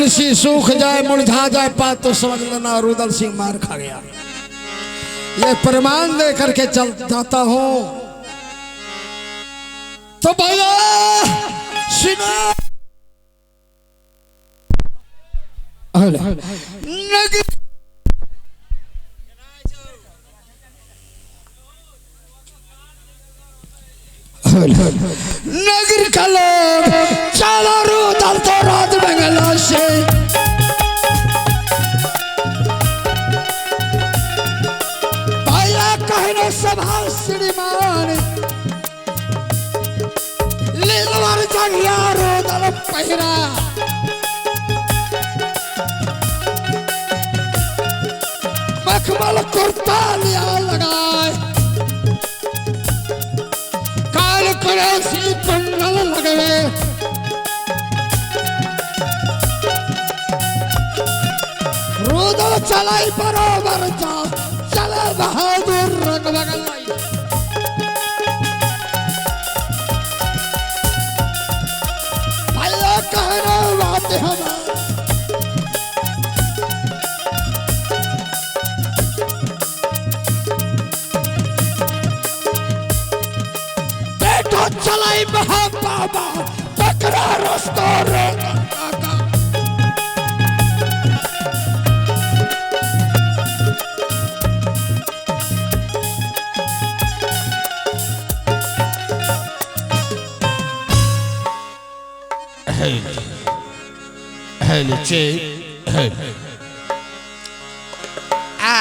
तुलसी सूख जाए, मुरझा जाए पात, तो समझ लेना रुदल सिंह मार खा गया। ये प्रमाण दे करके चल जाता हूं। तो भैया सुनो, नगर का लोग चलो रुदल तो राज बंगला से। भैया कहने सभा श्रीमान लीलवर जंगिया रुदल पहिरा। मखमल कुर्ता लिया लगाए, काल कुरैशी कुंडल लगवे। रुदल चलाई बरोबर जा चले बहादुर रंग बगलाई। भैया कहना बात हमारी चलाई महा बाबा बकरा रस्तो रे। हेल चे हेल आ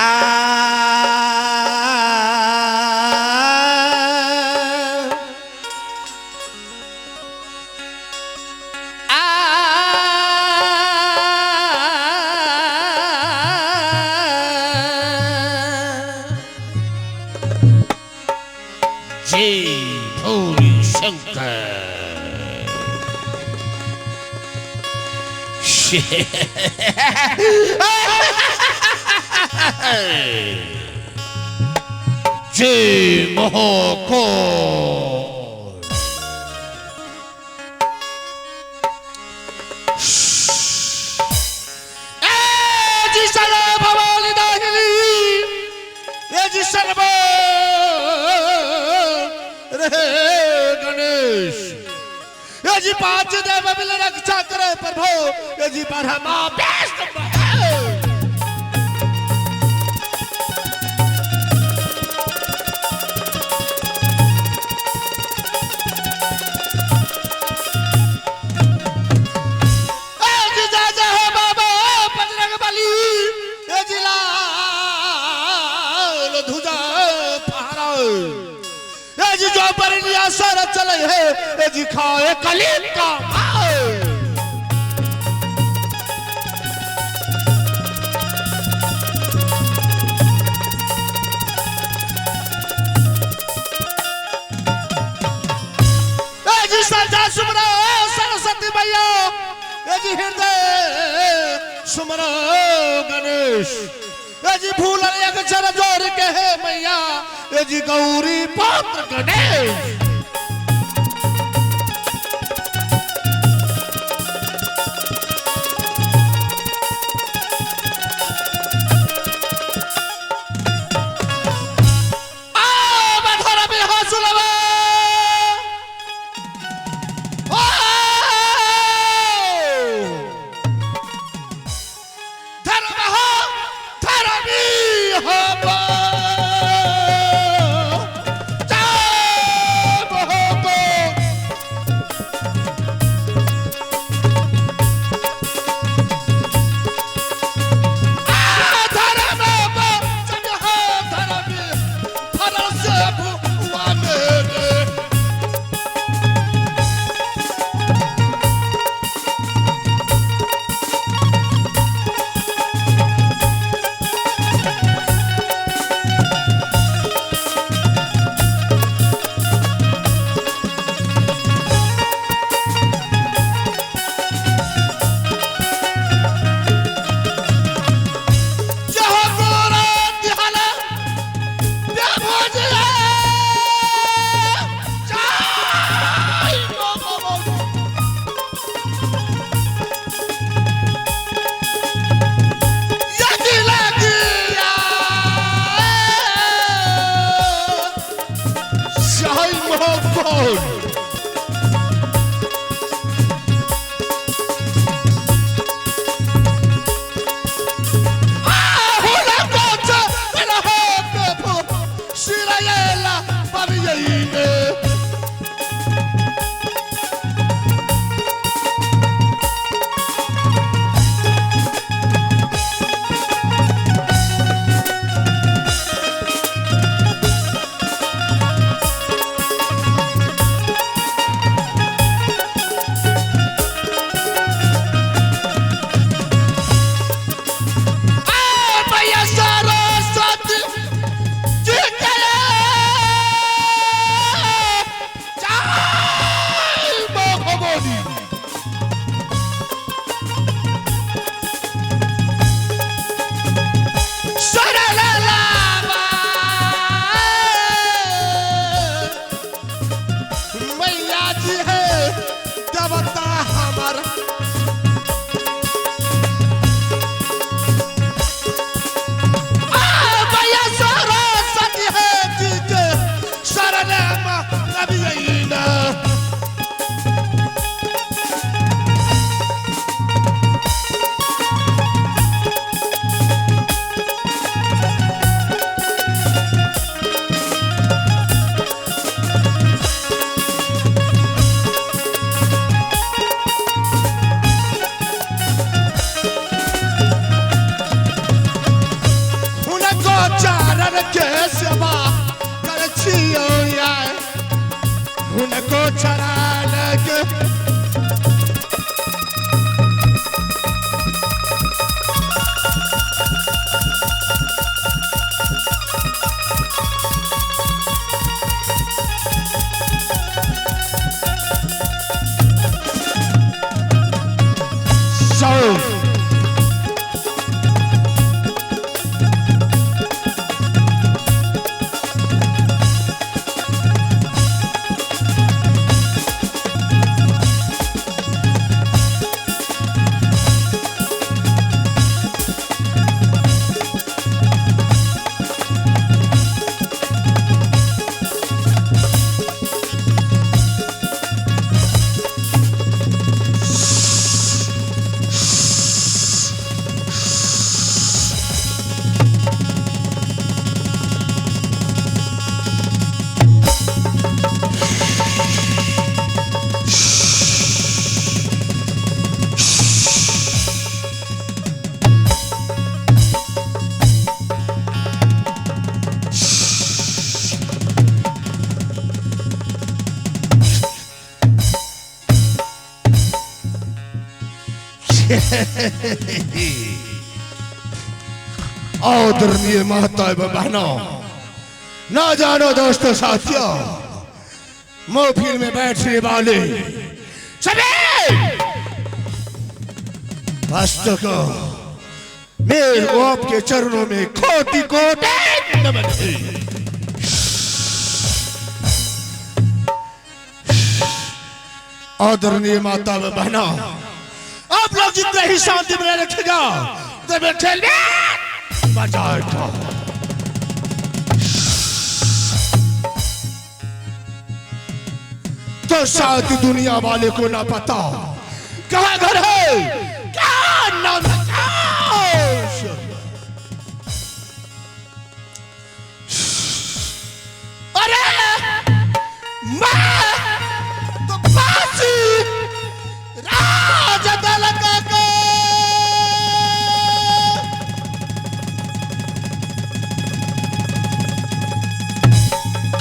जय महाकाल। जी सदा भवानी दाहिनी, ये जी सर्व रे गणेश, ये जी पांच देव मिल रक्षा करे प्रभु, ये जी ब्रह्मा विष्णु। सर चले है ये जी खाए कलीम का जी सजा सुमरो सरस्वती भैया, ये जी हृदय सुमरो गणेश, ये जी भूल अक्षर जोर के है मैया, ये जी गौरी पात्र गणेश। जाओ। आदरणीय माता एवं बहनों, ना जानो दोस्तों साथियों, महफिल में बैठने वाले सभी भक्तों को मेरे आपके चरणों में कोटि कोटि नमन है। आदरणीय माता एवं बहनों, आप लोग जितने ही शांति बनाए रखेगा बजाएगा। तो शायद दुनिया वाले को ना पता कहाँ घर है, क्या नाम है। अरे मैं तो बासी राज दलका का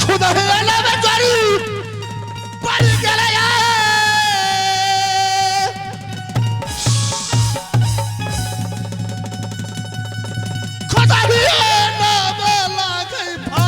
खुदा है अल्लाह बेचारी पड़ गया। खुदा ही नाम लागे भा